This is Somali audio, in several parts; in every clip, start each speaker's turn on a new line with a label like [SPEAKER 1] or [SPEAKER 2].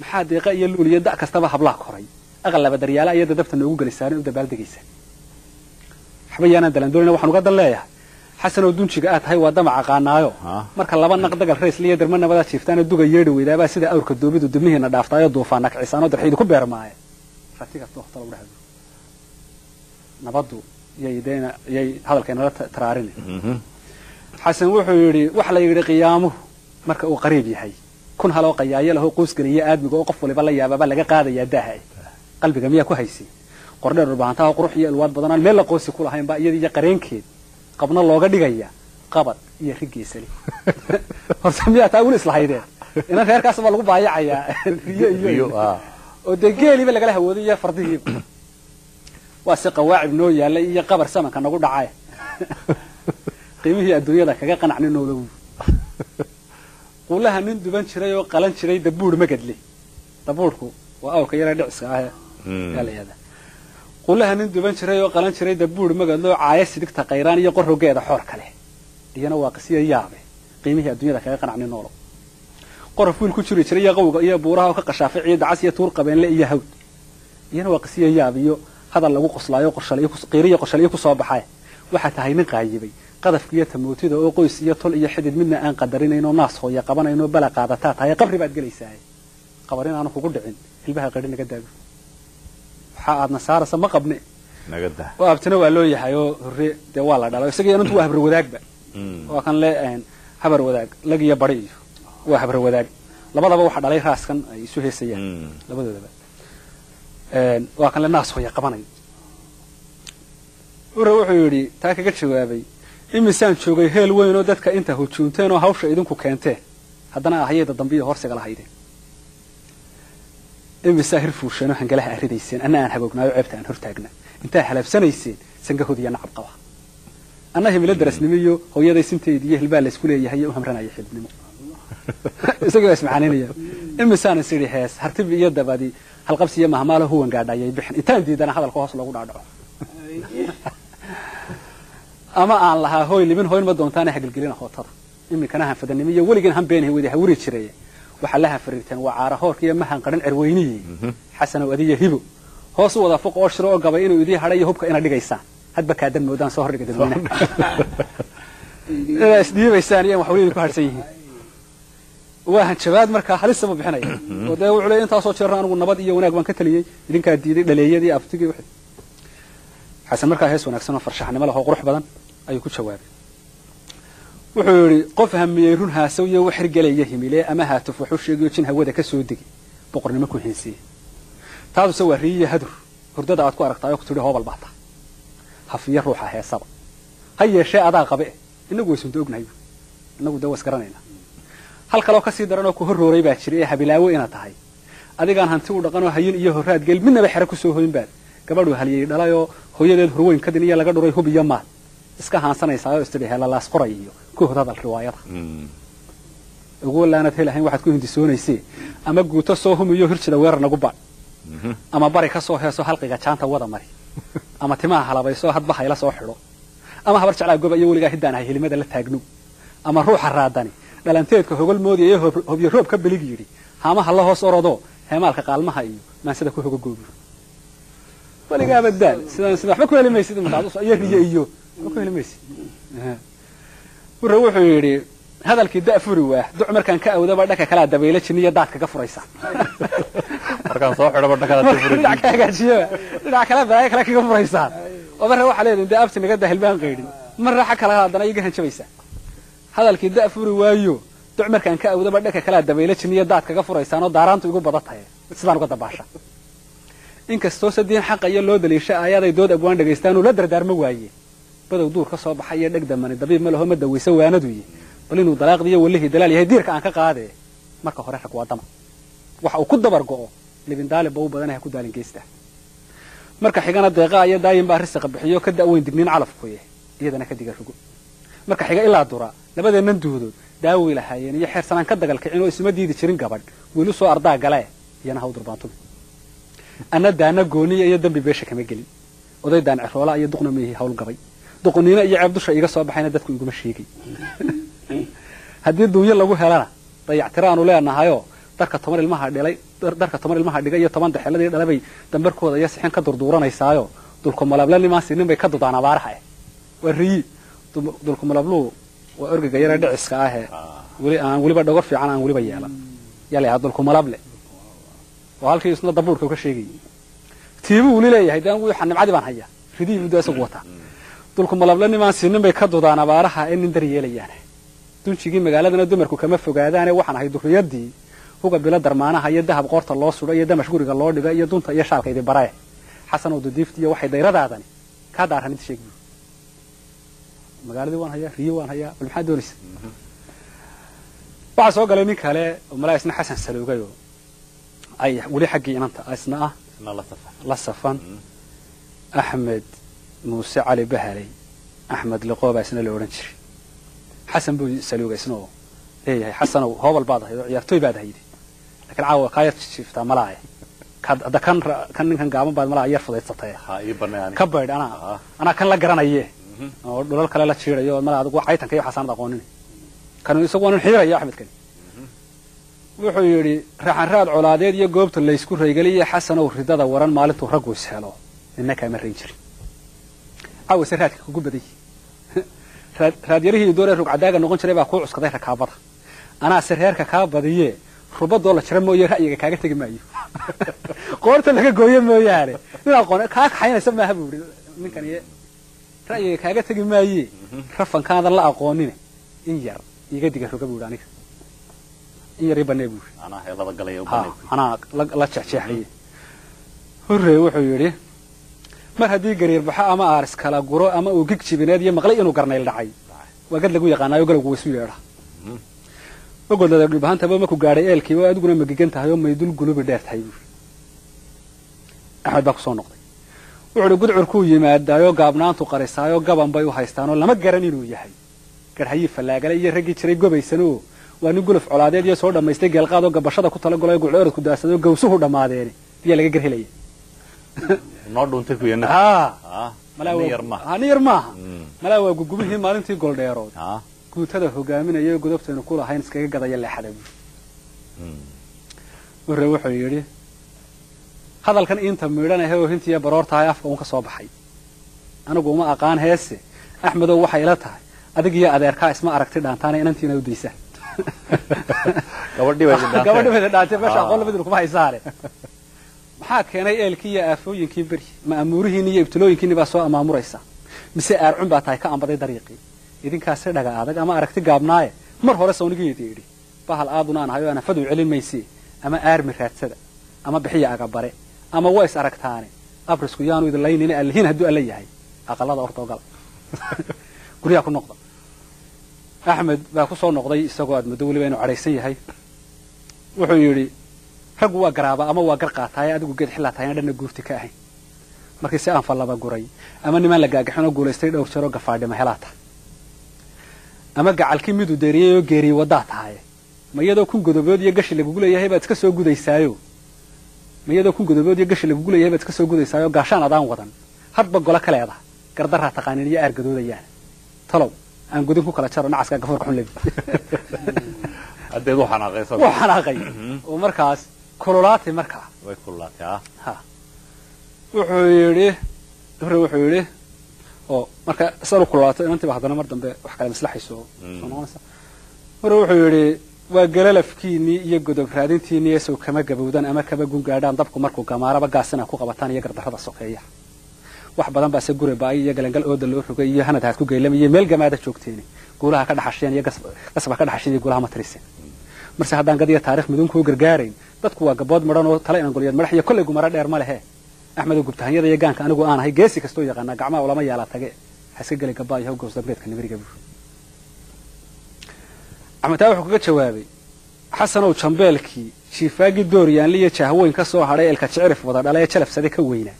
[SPEAKER 1] Maxaa deeqa iyo luul iyo da' kastaba hablaha koray aqal laba daryaala iyo dadabta noogu gelisaana u dabaaldegaysa. Waxba yaanaan dalandoolina, waxaan uga dan leeyahay Xasanoo dunjiga aad tahay waa damaca qaanaayo. Marka laba naq dagal raysliyo derma nabadaa jiiftaana duga yeedhi weydaabaa sida awrka doobidu dibnihiina dhaaftaayo duufaana kicisaanoo darxiidu ku beermaaye ratiga doohta lagu dhahdo nabaddu yay deena yay hadalkaynala taraarin. Xasan wuxuu yidhi waxa la yidhi qiyaamuhu marka uu qariib yahay kun haloo qayaayo lahoo quusgeliya aadmiga oo qof waliba la yaabaabaa laga qaadayaa daaha. Qalbiga miyaa ku haysiin qordheer dhurbahantaha qurux iyo ilwaad badanaan meel la qoosi ku lahayn baa iyada iyo qareenkeed qabna looga dhigaya qabad iyo rigeesali. Horta miyaa taa weli islahaydeen inan reerkaas baa lagu baayacayaa riyo iyo oo dee geeliiba lagala hawooday iyo fardihiiba waa si qawaacib noo yaallay iyo qabar samanka nagu dhacay qiimihii adduunyada kaga qanacni noolow. Quulaha nin duban jiray oo qalan jiray dabuur magadle, dabuurku waa awrka yara dhiciska ah yaa la yihahdaa. Quulaha nin duban jiray oo qalan jiray dabuur magadle oo caaya sidigta qayraan iyo qorrogeeda xoor kale iyana waa qisiya yaabe qiimihii adduunyada kaga qanacni noolow. Qorof wiil ku jiri jiray iyo qawga iyo buuraha oo ka qashaafay ciidda cas iyo tuur qabeenle iyo hawd iyana waa qisiya yaab iyo hadal lagu qoslaayo qorshaliyo qiiriyo qorshaliyo ku soo baxay. Waxaa tahay nin qaayibay qadafkiiyo tamootida oo qoys iyo tol iyo xidid midna aan qadarinayn oo naas hooya qabanayn oo bala qaadataa tahay qabri baad gelaysaa qabar in aanu kugu dhicin hilbaha qadhi naga daago. Waxa aadna saarasa ma qabne oo abtina waa loo yahay oo horre dee waa la dhalay isaga inantu waa habar wadaagba waa kan le habar wadaag lag iyo bari iyo waa habar wadaag labadaba waxa dhalay raaskan ay isu heesayaan labadoodaba waa kan le naas hooya qabanay. Ure wuxuu yidhi taa kaga jawaabay imisaan joogay heel weyn oo dadka inta hujuunteen oo hawsha idinku keenteen haddana ahayada dambe iyo horsiga lahaydeen imisaa hir fuusheen oo hangalaha arridayseen anna aan hagognaayo ceebta aan hortaagna intaa halaabsanayseen sangahood iyo nacab qaba anna himilo darasnimo iyo hooyaday sinteedi iyo hilbaa laysku leeyahay iyo u hamranaya xididnimo isagii baa ismacaanaynaya. Imisaan is idhi hees hartibi iyo dabadi halqabsi iyo mahmaalo huwan gaadhayay bixin intaan diidana hadalka hoos loogu dhaadhaco ama aan lahaa hooy libin hooyn ma doontaana hagelgelina hootada iminkana hanfadanimo iyo weligan hanbeenahay wada hawri jiray waxaa la hanfariirteen waa caara hoorka iyo mahan qaran cirweynihii Xasanow adiyo hibo hoos u wada fuq oo shiro oo gabay inuu idii hadhay iyo hubka inaad dhigaysaan hadba kaadan moodaan soo hordhiga dadweynaha inaad isdhiibaysaan iyo wax weli idinku harsan yihiin waa hanjabaad markaa halisa ma bixinaya oo dee wuxuu leeyahay intaasoo jeerna anigu nabad iyo wanaag baan ka taliyey idinkaa diiday dhaleeyadii abtigii wixii. Xasan markaa hees wanaagsan oo farshaxnimo leh oo qurux badan ayuu ku jawaabay. Wuxuu yidhi qof hamiyey run haasow iyo wax hirgelaya himile ama haatuf wuxuu sheegayo jin hawada ka soo degi boqornimo ku heensiyey taaduse waa riyiyo hadur hurdada aad ku aragtaay oo ku tidhi hoobal baa tahay hafiyo ruuxa heesaba ha yeeshee adaa qabe inagu way sunta ognahay inagu dee waa isgaranaynaa. Hal kaloo kasii daran oo ku horrooray baa jiray ee habilaawo inaad tahay adigaan hanti u dhaqan oo hayin iyo horraad geel midnaba xero ku soo hoyn baad gabadhu haliyey dhalayoo hooyadeed hurweyn kadin iyo laga dhuray hub iyo maal iska haansanaysaa oo istidhi heelalaas qoray iyo ku hod hadal riwaayada ugu laanad helahayn waxaad ku hindisoonaysee ama guuto soo humiyo hirjida weerar nagu baadh ama bari ka soo heeso halqiga jaanta wada mari ama timaha halabayso hadba hayla soo xidho ama habar jeclaa goba iyo weligaa hiddaan ahay helimada la taagno ama ruuxa raadani dhalanteedka hogol moodaya hobyo roob ka belig yidhi haamaha la hoos orodoo heemaalka qaalmaha iyo maansada ku hogogoobiyo weligaaba daal sidaan sida waxba ku heli maysid iyo riyo iyo waxba ku heli maysid. Wuxuu yidhi hadalkii da furi waa duc markaan ka awdaba dhanka kalaa dabaylo jinniya daad kaga furaysa
[SPEAKER 2] markaan soo xidhaba dhanka kala
[SPEAKER 1] dhinac ka hagaajiyaba dhinac kale balaayo kale kaga furaysaa oo marra waxaa leedahay dee abti naga dahilbaan qaydhin marra xag kale haddana iga hanjabaysaa. Hadalkii da furi waayo duc markaan ka awdaba dhanka kalaa dabaylo jinniya daad kaga furaysaan oo daaraantu igu bada tahay sidaan uga dabaasha. Inkastoo sadiin xaqa iyo loo daliisha aayaday dood abwaan dhagaystaan uu la dardaarmo waaye badow duur ka soo baxay iyo dheg damani dabiib ma laho ma daweyso waanaduye bal inuu dalaaqdiiyo walihii dalaal yahay diirka aan ka qaadee marka hore rag waa dama waxa uu ku dabar go'o libin daalib ba u badanaha ku daalin geysta. Marka xigana deeqaa iyo daayin baa risiqa bixiyo ka da'weyn digniin calafkuye iyadana ka diga rugo. Marka xiga ilaa dura labadeennan duudood daawi lahaayeen iyo xeersanaan ka dagal kicin oo isuma diidi jirin gabadh wiilu soo ardaa galee iyana ha u durbaantumi. Anna daana gooniya iyo dambi beesha kama gelin oday daan ciroola iyo duqna meehi hawl gabay duqniina iyo ceeb dusha iga soo baxayna dadku iguma sheegay. Haddii duunyo lagu helana dayactiraanu leenahayoo darka toban ilmaha dhalay Darka 10 ilmaha dhiga iyo 10 daxeladii dhalabay dambarkooda iyo sixin ka durduuranaysaayo. Dulka malabla nimaasi nin bay ka dudaan abaaraha waa riyi. Dulka malablu waa orgiga yara dhiciska ah weli aan weliba dhogor fiican aan weliba yeelan yalay dulka malable oo halkii isna dabuurka ka sheegayay tiibuu weli leeyahay daan wuu xanimcadi baan hayaa ridii muddo isagu wata. Dulka malable nimaasi nin bay ka dudaan abaaraha ee nin daryeelayaan. Dunjigii magaaladana dumarku kama fogaadaane waxaan ahay durriyadii huga bilo darmaanaha iyo dahab qoorta loo sudo iyo damash guriga loo dhigo iyo dunta iyo shaalka idin baraya. Xasan oo dudiifti iyo waxay dayradaadani ka daaran inta sheeg magaaladii waan hayaa riyo waan hayaa bal maxaa doonaysa. Waxa soo galay nin kale oo malaa isna Xasan Saluugayo ay wali xaqii inanta isna ah la safan Axmed Muuse Cali Bahalay Axmed Liqooba isna la oran jiray. Xasan buu Saluuga isna oo leeyahay Xasanow hoobal baad ahayd oo ciyaartooy baad ahayd laakiin caawa kaayad shifta malaay kada kan ninkan gaaban baad malaa yar fudaysatay
[SPEAKER 2] ha ii banaan
[SPEAKER 1] ka bayd ana kan la garanaye oo dhulal kale la jiirayo malaa adigu caytanka iyo xasan aqoonin kan isagu waan xiiraya Axmed kan. Wuxuu yiri raxan raad colaadeed iyo goobta la isku reegaliyay Xasanow ridada waran maalintuu raggu is helo innaka ma reyn jirin caawa siraadka kugu baday raadyarihii dooree rug cadaaga noqon jiray baa ku cuskaday rakaabada anaa sareerka ka badiye rubadoo la jira mooyee ra'yiga kaaga tagi maayo qoorta laga gooyo mooyaane nin aqoon ka kaxaynaysa maaha buu yiri ninkan iyo ra'yiga kaaga tagi maaye rafankaadan la aqoonin in yar iga diga roga buu yiri aniga in yar banay buu yiri
[SPEAKER 2] anaa heelada galay oo banay
[SPEAKER 1] anaa la jeexjeexay. Hurre wuxuu yiri mar haddii gariir baxa ama aaris kala guro ama uu gig jibineed iyo maqlay inuu garnayl dhacay waa gad lagu yaqaanayo galowgu waysu yeedha ogodlada dhulbahantaba ma ku gaadhay eelkii oo adiguna magigan tahay oo maydul gulubi dheer tahay buuri. Axmed baa ku soo noqday wuxuu uhi gudcurkuu yimaadaayoo gaabnaantu qarisaayoo gaban bay u haystaanoo lama garan inuu yahay garhayii fallaagale iyo raggii jiray gobaysanoo waa nin guluf colaadeed iyo soo dhammaystay geelqaadoo gabashada ku tala golay guclo orodku daasadoo gawsuhu dhammaadeene biyaa laga garhelaya
[SPEAKER 2] noo dhuntay ku yana
[SPEAKER 1] nin yar maaha malaa waa gugumihii maalintii goldheerood guutada hogaaminaya godobtaynu ku lahayn iskaga gadaya leexada buuri. Hurre wuxuu yidhi hadalkan inta miidhanahe oo hintiya baroor tahay afka uun ka soo baxay anigu uma aqaan heese Axmedow waxay ila tahay adig iyo adeerkaa isma aragti dhaantaana inantiina u daysaa
[SPEAKER 2] gabadhii
[SPEAKER 1] bay dhaantay meesha aqoon labadiina kuma haysaane. Maxaa keenay eelkii iyo aafooyinkii beri ma amuurihiinni iyo ibtilooyinkiinni baa soo amaamuraysa mise aarcun baa tahay ka ambaday dariiqii idinkaasi dhaga adag ama aragti gaabnaaye mar hore sawnigeeda yidhi bahal aaduna aan hayo anafadu celin mayse ama aarmi raadsada ama bixiya agabare ama waa is aragtaane abrisku yaanu idin laynina allihiin hadduu alla yahay aqalada ortoogal guryaha ku noqda. Axmed baa ku soo noqday isagoo aad muddo weliba inuu cadhaysan yahay. Wuxuu yidhi raggu waa garaaba ama waa gar qaataaye adigu geed xillaa tahayna dhanna guurti ka ahayn markii si aan fallaba guray ama nimaan la gaagaxin oo guulaystay dhowr jeer oo gafaadhima helaa tahay ama gacalkii miduu deeriyey oo geeriyey waddaa tahay ma iyadoo kun godobood iyo gashi lagugu leeyahay baad iska soo gudaysaayo ma iyadoo kun godobood iyo gashi lagugu leeyahay baad iska soo gudaysaayo gaashaan adaan wadan hadba golo ka leedahay gardaraa taqaanin iyo aargadoodayaan talow aan godin ku kala jaro nacaska gafuurka xun lebi
[SPEAKER 2] hadeed waxaan
[SPEAKER 1] wuu xanaaqay oo markaas kululaatay markaa
[SPEAKER 2] way kululaatay
[SPEAKER 1] ha. Wuxuu yidhi hore wuxuu yidhi oo marka isagu kululaato inantiiba haddana mar dambe wax kale maslaxayso soo noqonaysa. Hore wuxuu yidhi waa galalafkiinii iyo godob raadintiinii sow kama gabowdaan ama kama gungaadhaan dabku markuu gamaaraba gaasina ku qabataan iyo gardarrada sokeeya wax badan baa se guri baay iyo galangal ooda loo rogay iyo hanad haad ku geylamaya meel gamaada joogteeni guulaha ka dhaxasheen iyo gasba ka dhaxasheen iyo guulaha ma tiriseen marse haddaan gadiya taariikh midun kuu gargaarayn dadku waa gabood madhan oo tale inaan goliyad madax iyo kolley gumaro dheer ma lehe Axmedow gubtahanyada iyo gaanka anigu aan ahay geesi kastoo yaqaanaa gacmaha ulama yaalaa tage ha iska geli gabaa iyo gows dambeedka nimiriga buur. Axmed taa wuxuu kaga jawaabay Xasanow jambeelkii jiifaagii dooryaanli iyo jahweyn ka soo hadhay eelka jicrif wada dhalay ee jalafsade ka weynaa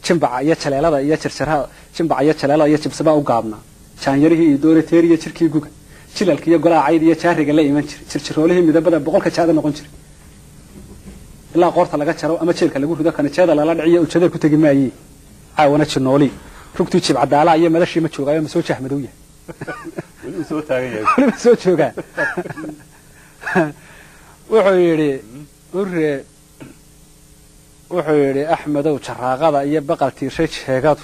[SPEAKER 1] jimbaca iyo jaleelada iyo jirjiraha jimbaca iyo jaleelada iyo jibsabaa u gaabnaa jaanyarihii iyo doorateer iyo jirkii guga jilalka iyo golaha cayd iyo jaariga la iman jiray jirjiroolihii midabada boqolka jaada noqon jiray ilaa qoorta laga jaro ama jeelka lagu rido kana jeeda lala dhiciyo ujeedada ku tagi maayee caawana jinooli rugtii jib cadaalaha iyo madashii ma joogaayo ma soo jahmadow yahay
[SPEAKER 2] weli soo taagan yahay
[SPEAKER 1] weli ma soo joogaa. Wuxuu yidhi ure, wuxuu yidhi Axmedow, jaraaqada iyo baqal tiirshay jeegadu.